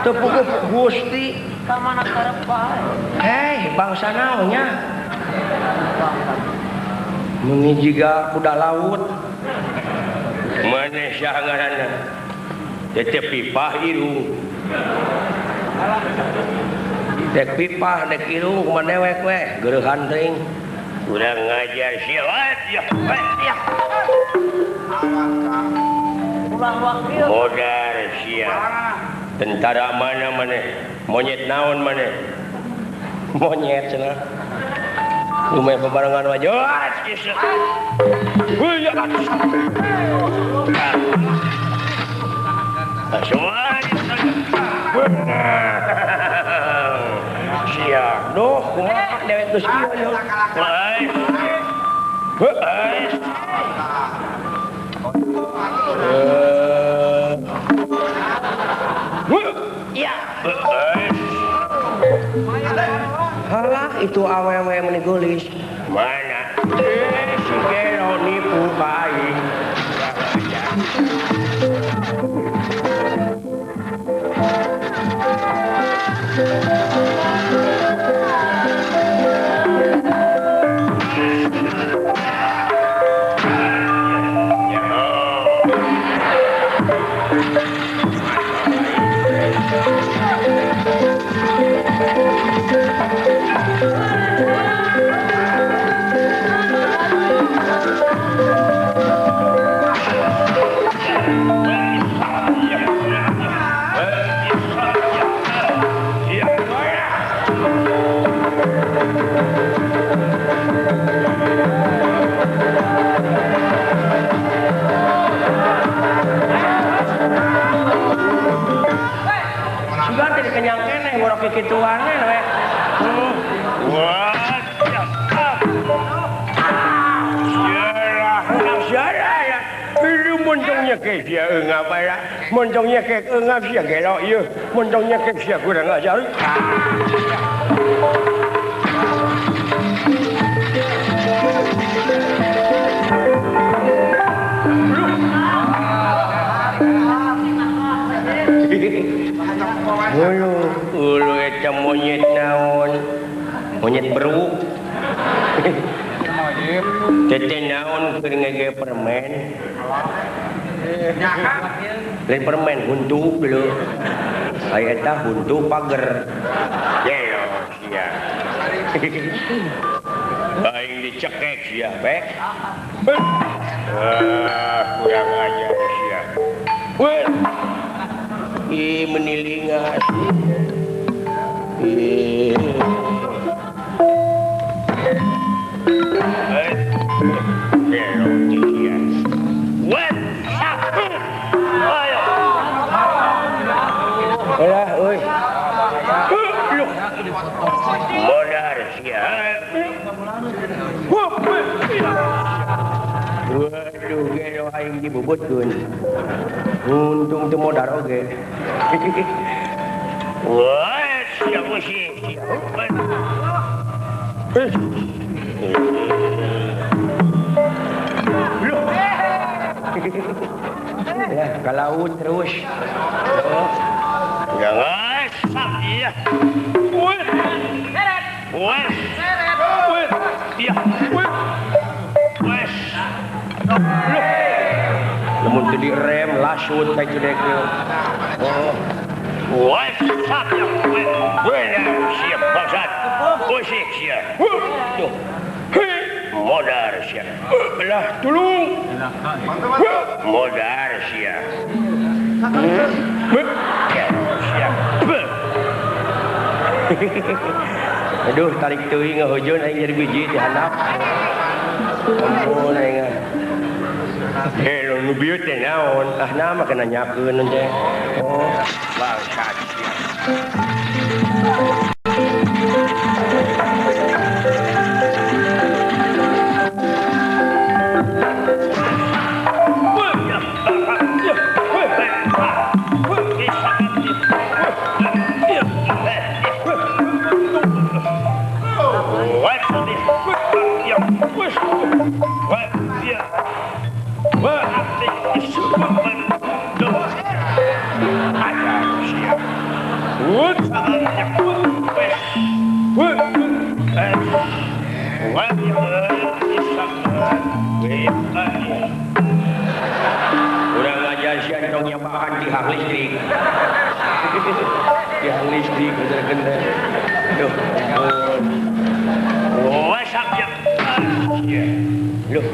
Teu puguh Gusti. Ka mana karep bae. Hei, bangsa naonnya? Meni jiga kuda laut. Maneh saha ngaranna? Teh pipah irung. Dek pipah dek irung kumaha dewek we, geureuhan teuing. Urang ngajar sia ya. Modar sia. Tentara mana maneh? Monyet naon maneh? Monyet cenah. Lumayan bebarengan wajah. Sia, duh, kumaha dewek geus kieu ieu. Halah itu awewe meni geulis. Mana? Si gelo nipu ka aing. Kenyang keneh ngorok kikituan we. Moncongnya ke sia eungap bae. Moncongnya ke eungap sia gelo ieu. Moncongnya ke sia kurang ajar. Ulu, ulu eta monyet naon? Monyet beruk. Tete naon keur ngege permen. Lain permen huntu lho. Aya eta huntu pager. Gelo sia. Aing dicekek sia, bek. Ah, kurang ajar sia. Weh. Ih, menilingas. Ih. Alah, euy. Modar sia. Waduh, gelo aing dibubutkeun. Untung teu modar oge. Wah, sia musik. Ya, ke laut terus. Oh. Jangan iya. Wih. Wih. Wih. Iya. Wih. Wih. Lamun teu direm lasut ka itu dek. Oh. Wih, wih. Siap bangsat. Musik sia. Tuh. Modar sia. Lah tulung. Modar sia. Sia. Aduh, tarik teuing ngahujeun aing jadi biji di handap. Ampun aing. Eh, nu bieu teh naon? Ah, nama kana nyakeun teh. Oh, bangsat sia. listrik. Tiang listrik ajarkeun teh. Duh. Wasak ya. Loh.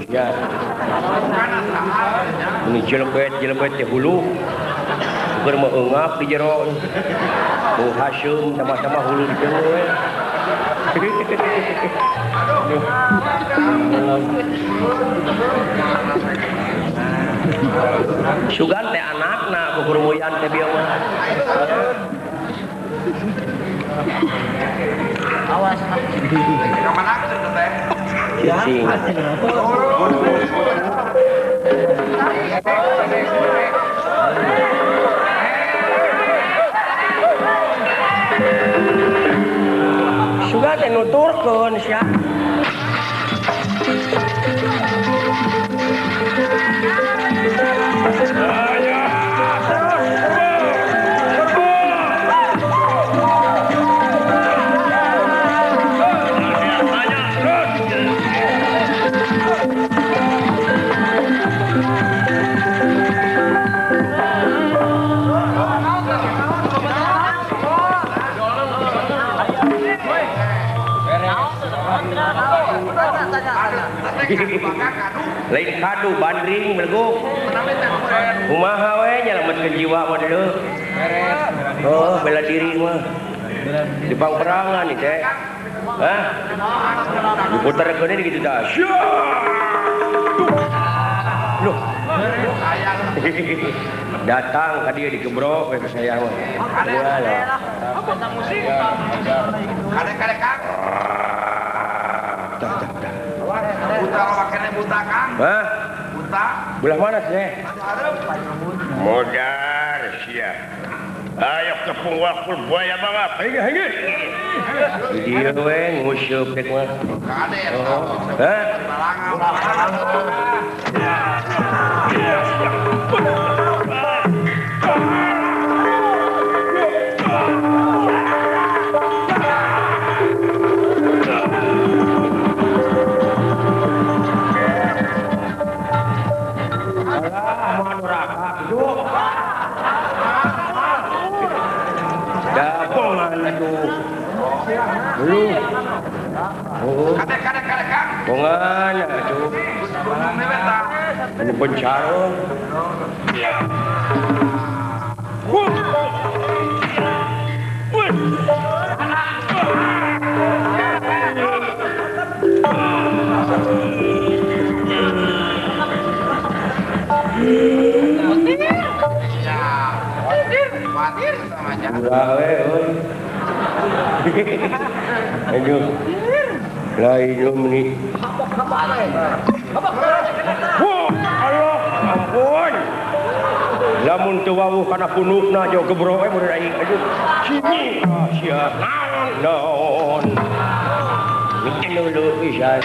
Ya. Ini jelebet-jelebet di hulu. Bukan mau engap di jero. Mau hasum sama-sama hulu di jero. Sugan teh anakna kukurumuyan teh bieu mah. Awas. Cicing. Sugan teh nuturkeun sia. Lain kadu bandring beleguk. Kumaha we nyelametkeun jiwa mah deuleu. Oh, bela diri mah. Di pangperangan nih teh. Hah? Diputarkeun deui kitu tah. Loh. Datang ka dieu digebrok we saya mah. Kade-kade Kang. Tah tah tah. Buta makane buta Kang. Hah? Buta. Belah mana sih? Modar sia. Ayo kepung wakul buaya banget. Hingga hingga. Di dieu we nguseup dek mah. Kade eta. Hah? Bongan atuh. Ini pencarung. Aduh. Lah hidung ni. Wah, Allah, ampun. Lamun teu wawuh kana punukna jauh gebrok we mun aing. Aduh. Sini. Ah, sia. Naon? Naon. Mikir lulu pisan.